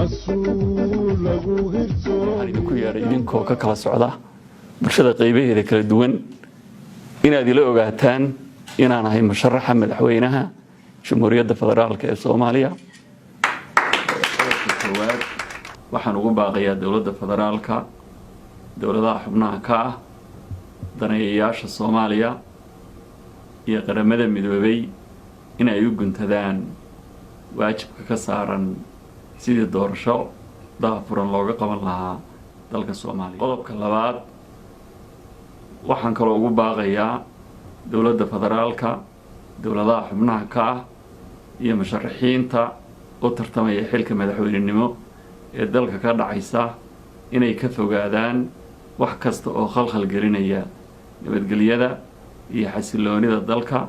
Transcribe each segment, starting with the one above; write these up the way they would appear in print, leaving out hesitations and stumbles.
Mas-uul lagu hirto. Waxaan idinku yeedhay idinkoo ka kala socda bulshada qaybaheeda kala duwan inaad ila ogaataan inaan ahay musharaxa madaxweynaha Jamhuuriyadda Federaalka ee Soomaaliya. Qodobka koowaad, waxaan ugu baaqayaa dowladda federaalka, dowladaha xubnaha ka ah, daneeyayaasha Soomaaliya iyo Qaramada Midoobay in ay u guntadaan waajibka ka saaran sidii doorasho daahfuran looga qaban lahaa dalka Soomaaliya. Qodobka labaad, waxaan kaloo ugu baaqayaa dowladda federaalka, dowladaha xubnaha ka ah iyo musharaxiinta u tartamaya xilka madaxweynenimo ee dalka ka dhacaysa inay ka fogaadaan wax kasta oo khalkhal gelinaya nabadgelyada iyo xasiloonida dalka,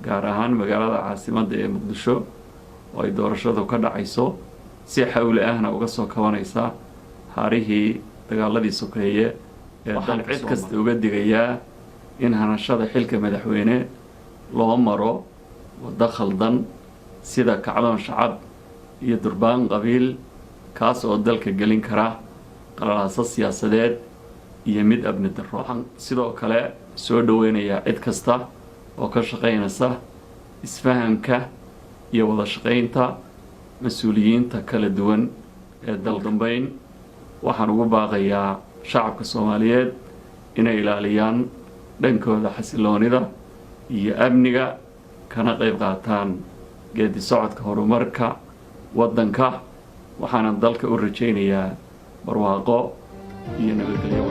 gaar ahaan magaalada caasimadda ee Muqdisho oo ay doorashadu ka dhacayso, si xawli ahna uga soo kabanaysa haarihii dagaaladii sokeeye ee. Waxaan cid kasta uga digayaa in hanashada xilka madaxweyne loo maro waddo khaldan, sida kacdoon shacab iyo durbaan qabiil, kaas oo dalka gelin kara qalalaaso siyaasadeed iyo mid amni darro. Waxaan sidoo kale soo dhoweynayaa cid kasta oo ka shaqaynaysa isfahamka iyo wada shaqaynta mas-uuliyiinta kala duwan ee dal. Dambeyn, waxaan ugu baaqayaa shacabka Soomaaliyeed inay ilaaliyaan dhankooda xasiloonida iyo amniga, kana qayb qaataan geedi socodka horumarka waddanka. Waxaana dalka u rajaynayaa barwaaqo iyo nabadgelyo.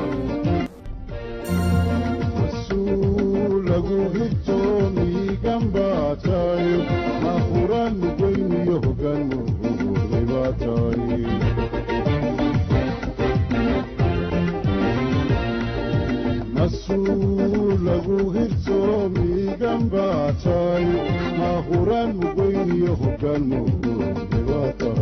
Mas-uul lagu hirto miigan baa tahay, mahuraan mugayniyo hoggaan muhurday baa tahay. Mas-uul lagu hirto miigan baa tahay, mahuraan mugayniyo hoggaan muhurday baa tahay.